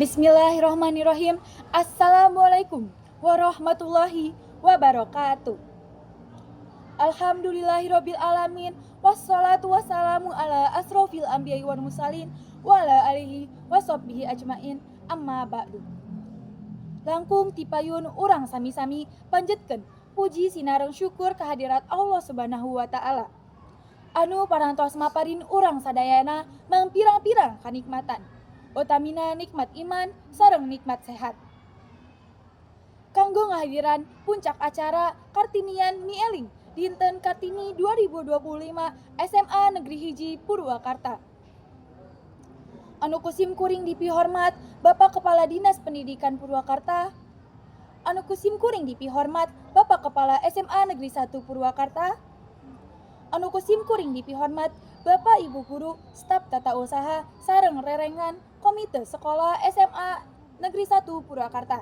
Bismillahirrahmanirrahim. Assalamualaikum warahmatullahi wabarakatuh. Alhamdulillahirabbil alamin wassalatu wassalamu ala asrofil anbiya'i wal mursalin wa ala alihi washabbihi ajmain, amma ba'du. Langkung tipayun urang sami-sami panjetkeun puji sinareng syukur kehadirat Allah Subhanahu wa taala anu parantos maparin urang sadayana mangpirang-pirang kanikmatan, utamina nikmat iman sareng nikmat sehat, kanggo ngahadiran puncak acara Kartinian Mieling Dinten Kartini 2025 SMA Negeri 1 Purwakarta. Anu ku sim kuring dipihormat Bapak Kepala Dinas Pendidikan Purwakarta, anu ku sim kuring dipihormat Bapak Kepala SMA Negeri 1 Purwakarta, anu ku sim kuring dipihormat Bapak Ibu Guru, staf tata usaha, sareng rerencangan Komite Sekolah SMA Negeri 1 Purwakarta,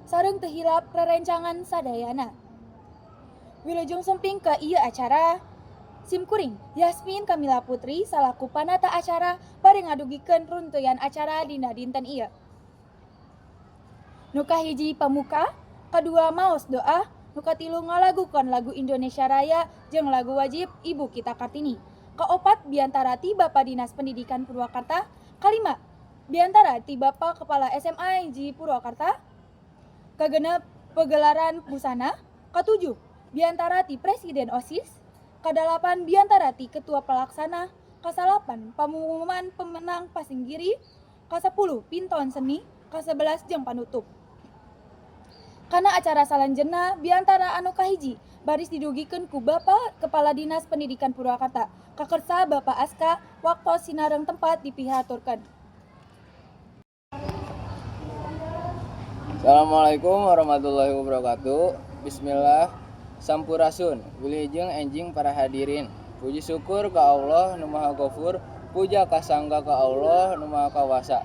sareng teu hilap rerencangan sadayana. Wilujeng sumping ka ieu acara, sim kuring Yasmin Kamila Putri salaku panata acara bade ngadugikeun runtuyan acara dina dinten ieu. Nu kahiji pamuka, kadua maos doa, nu katilu ngalagukeun lagu Indonesia Raya jeung lagu wajib Ibu Kita Kartini. Kaopat biantara ti Bapak Dinas Pendidikan Purwakarta, kalima biantara ti Bapak Kepala SMA 1 Purwakarta, kagenep pegelaran busana, katujuh biantara ti Presiden OSIS, kadalapan biantara ti Ketua Pelaksana, kasalapan pengumuman pemenang pasinggiri, kasapuluh pinton seni, kasebelas jeung panutup. Kana acara salanjeunna, biantara anu kahiji baris didugikeun ku Bapak Kepala Dinas Pendidikan Purwakarta. Kakersa Bapak Aska, waktos sinareng tempat dipihaturkeun. Assalamualaikum warahmatullahi wabarakatuh. Bismillah. Sampurasun. Wilujeng enjing para hadirin. Puji syukur ka Allah nu Maha Ghafur, puja kasangga ka Allah nu Maha Kawasa.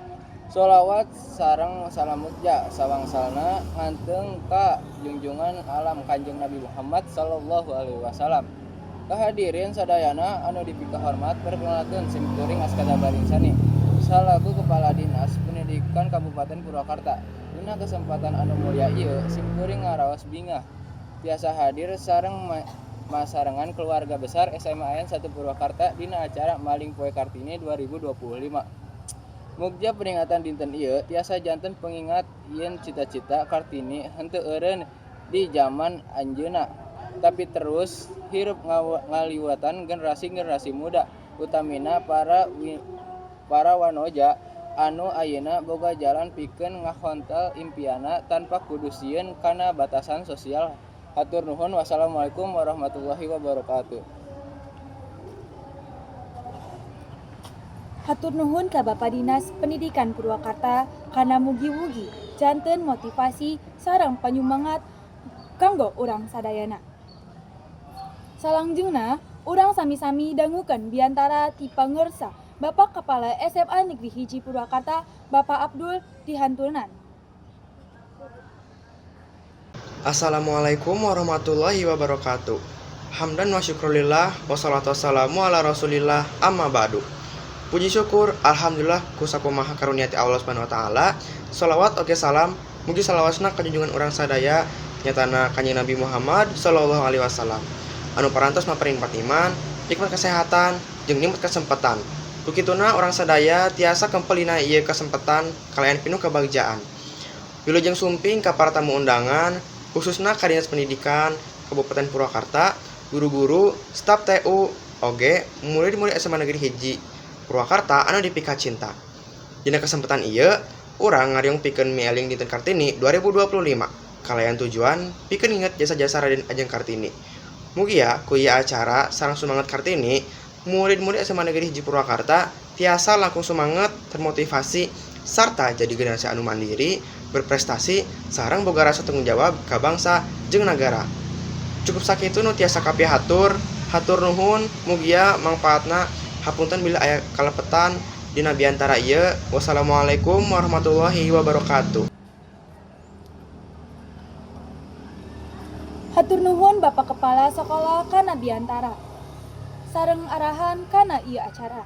Sholawat sareng salam mugja sawangsalna nganteung ka junjungan alam Kanjeng Nabi Muhammad sallallahu alaihi wasallam. Kahadirin sadayana anu dipikahormat, perkenalkeun, sim kuring Aska Dabarinsani salaku Kepala Dinas Pendidikan Kabupaten Purwakarta. Dina kesempatan anu mulia ieu, sim kuring ngaraos bingah tiasa hadir sareng masarengan keluarga besar SMAN 1 Purwakarta dina acara Maling Poe Kartini 2025. Mugja peringatan dinten ieu tiasa janten pengingat yen cita-cita Kartini henteu eureun di zaman anjeunna, tapi terus hirup ngaliwatan generasi-generasi muda, utamina para wanoja anu ayeuna boga jalan pikeun ngahontal impianna tanpa kudu sieun kana batasan sosial. Hatur nuhun, wassalamualaikum warahmatullahi wabarakatuh. Hatur nuhun ka Bapak Dinas Pendidikan Purwakarta kana mugi-mugi janten motivasi sareng panyumangat kanggo urang sadayana. Salangjengna urang sami-sami dangukeun biantara ti pangersa Bapak Kepala SMA Negeri 1 Purwakarta, Bapak Abdul Dihantulnan. Assalamualaikum warahmatullahi wabarakatuh. Hamdan wa syukrulillah, wassalatu wassalamu ala rasulillah, amma ba'du. Puji syukur, alhamdulillah, ku sakumaha karunia ti Allah Subhanahu wa taala. Salawat oge salam mugi salawasna ka junjungan urang sadaya, nyatana Kanjeng Nabi Muhammad sallallahu alaihi wasallam, anu parantos maparin nikmat iman, nikmat kesehatan, jeung nikmat kesempatan. Ku kituna urang sadaya tiasa kempel dina ieu kesempatan kalayan pinuh kebahagiaan. Wilujeng sumping ka para tamu undangan, khususna ka Dinas Pendidikan Kabupaten Purwakarta, guru-guru, staf TU, oge murid-murid SMA Negeri 1 Purwakarta anu dipikacinta. Dina kesempatan ieu, urang ngariung pikeun mieling Dinten Kartini 2025 kalayan tujuan pikeun nginget jasa-jasa Raden Ajeng Kartini. Mugia ku ieu acara sareng sumanget Kartini, murid-murid SMA Negeri 1 Purwakarta tiasa langkung sumanget, termotivasi, sarta jadi generasi anu mandiri, berprestasi, sareng boga rasa tanggung jawab ka bangsa jeung nagara. Cukup sakitu nu tiasa kapihatur, hatur nuhun, mugia mangpaatna. Hapunten bilih aya kalepetan dina biantara ieu. Wassalamualaikum warahmatullahi wabarakatuh. Hatur nuhun Bapak Kepala Sekolah kana biantara sareng arahan kana ieu acara.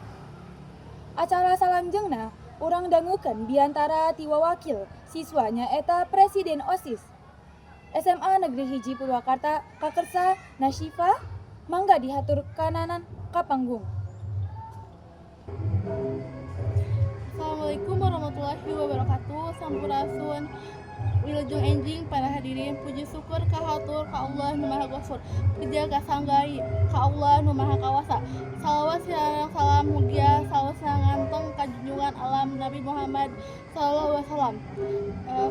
Acara salanjeungna Urang dangukeun biantara ti wawakil siswa nyaeta Presiden OSIS SMA Negeri 1 Purwakarta, Kakersa Nasyifa, mangga dihaturkeunana ka panggung. Assalamualaikum warahmatullahi wabarakatuh. Sampurasun. Wilujeng enjing para hadirin. Puji syukur kahatur ka Allah nu Maha Ghafur. Puja kasangga ka Allah nu Maha Kawasa. Salawat sareng salam mugia salawasna nganteng ka junjungan alam Nabi Muhammad sallallahu alaihi wasallam.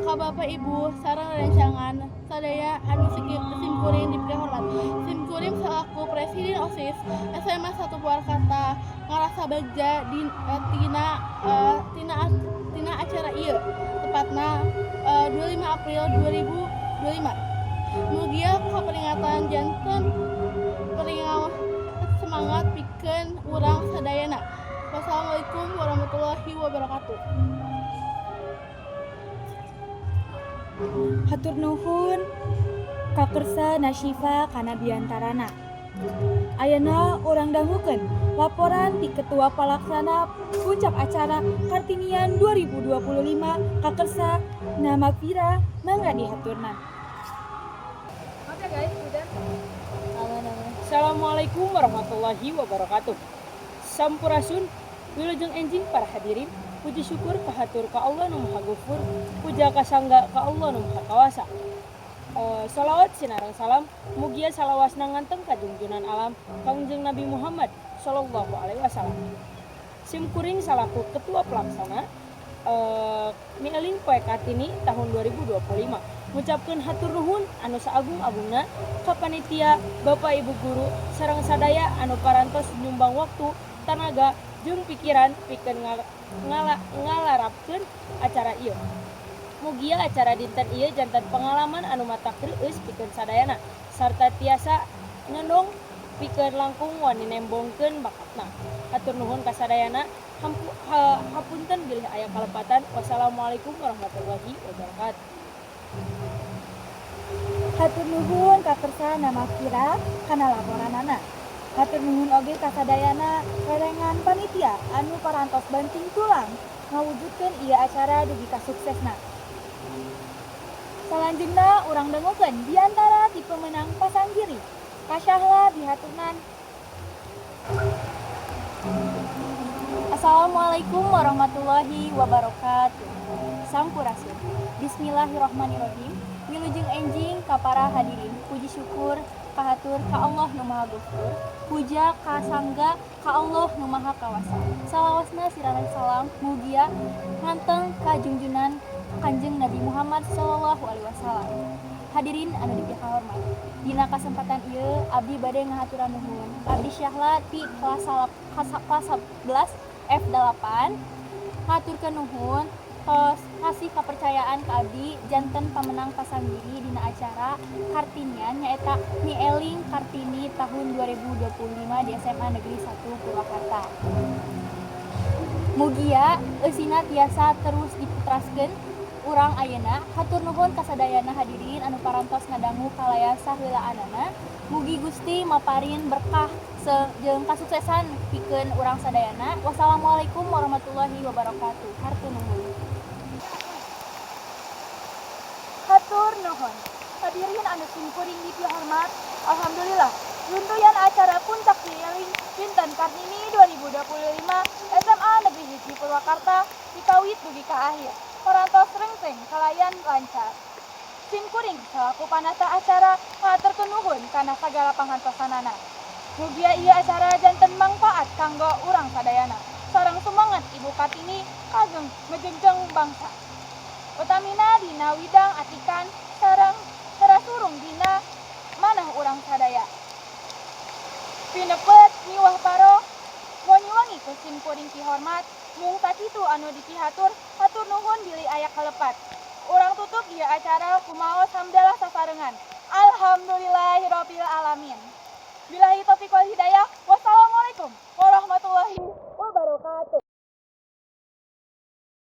Ka Bapak Ibu sareng rencangan sadaya anu simkuring dipikahormat. Simkuring selaku Presiden OSIS SMA 1 Purwakarta ngarasa bagja di, tina tina tina acara ieu, tepatna 25 April 2025. Mugia kaperingatan janten peringat semangat pikeun urang sadayana. Wassalamualaikum warahmatullahi wabarakatuh. Hatur nuhun Kakersa Nasyifa kana biantarana. Ayeuna urang dangukeun laporan ti Ketua Palaksana Puncak Acara Kartinian 2025, Kakersa Namafira, mangga dihaturna. Maaf ya guys, udah. Assalamualaikum warahmatullahi wabarakatuh. Sampurasun, wilujeng enjing para hadirin. Puji syukur kahatur ka Allah nu Maha Ghafur, puja kasangga ka Allah nu Maha Kawasa. Salawat sinareng salam mugia salawasna nganteng ka junjunan alam Kangjeng Nabi Muhammad sallallahu alaihi wasallam. Simkuring salaku ketua pelaksana Mieling Poe Kartini tahun 2025 ngucapkeun hatur nuhun anu saagung-agungna ka panitia, Bapak Ibu guru sareng sadaya anu parantos nyumbang waktu, tanaga jeung pikiran pikeun ngalarapkeun acara ieu. Mugia acara dinten ieu janten pengalaman anu matak reueus pikeun sadayana sarta tiasa ngendong pikeun langkung wani nembongkeun bakatna. Hatur nuhun ka sadayana. Hapunten bilih aya kalepatan. Wassalamualaikum warahmatullahi wabarakatuh. Hatur nuhun Kakersa Namafira kana laporanana. Hatur nuhun oge kasadayana rerengan panitia anu parantos banting tulang ngawujudkeun ieu acara dugi ka suksesna. Salanjeunna urang dangukeun diantara ti pemenang pasanggiri. Ka Syahla dihaturnan. Assalamualaikum warahmatullahi wabarakatuh. Sampurasun. Bismillahirrahmanirrahim. Wilujeng enjing ka para hadirin. Puji syukur kahatur ka Allah nu Maha Ghafur. Puja kasangga ka Allah nu Maha Kawasa. Salawasna sirareng salam mugia nganteng ka junjunan Kanjeng Nabi Muhammad sallallahu alaihi wasallam. Hadirin anu dipikahormat. Dina kasempatan ieu abdi bade ngahaturan nuhun. Abdi Syahla ti kelas 11 F8 ngaturkeun nuhun tos ngasih kepercayaan ke abdi janten pemenang pasanggiri dina acara Kartinian, nyaeta Mieling Kartini tahun 2025 di SMA Negeri 1 Purwakarta. Mugia eusina tiasa terus diputraskeun urang ayeuna. Hatur nuhun kasadayana hadirin anu parantos ngadangu kalayan saheulaanana. Mugi Gusti maparin berkah jeung kasuksesan pikeun urang sadayana. Wassalamualaikum warahmatullahi wabarakatuh. Hatur nuhun. Hatur nuhun. Hadirin anu simkuring dipihormat, alhamdulillah runtuyan acara puncak Mieling Dinten Kartini 2025 SMA Negeri 1 Purwakarta dikawit dugi ka akhir parantos rengseng kalayan lancar. Simkuring selaku panata acara ngaturkeun nuhun kana sagala panghantosanana. Mugia ieu acara janten mangfaat kanggo urang sadayana sareng semangat Ibu Kartini kagem ngejengjeng bangsa. Utamina dina widang atikan sareng terasurung dina manah urang sadaya. Pinepet miwah paro wangi-wangi ku simkuring kihormat, mung sakitu anu dipihatur, hatur nuhun bilih aya kalepat. Urang tutup ieu acara kumaos hamdalah sasarengan. Alhamdulillahirabbil alamin. Billahi taufiq wal hidayah. Wassalamualaikum warahmatullahi wabarakatuh.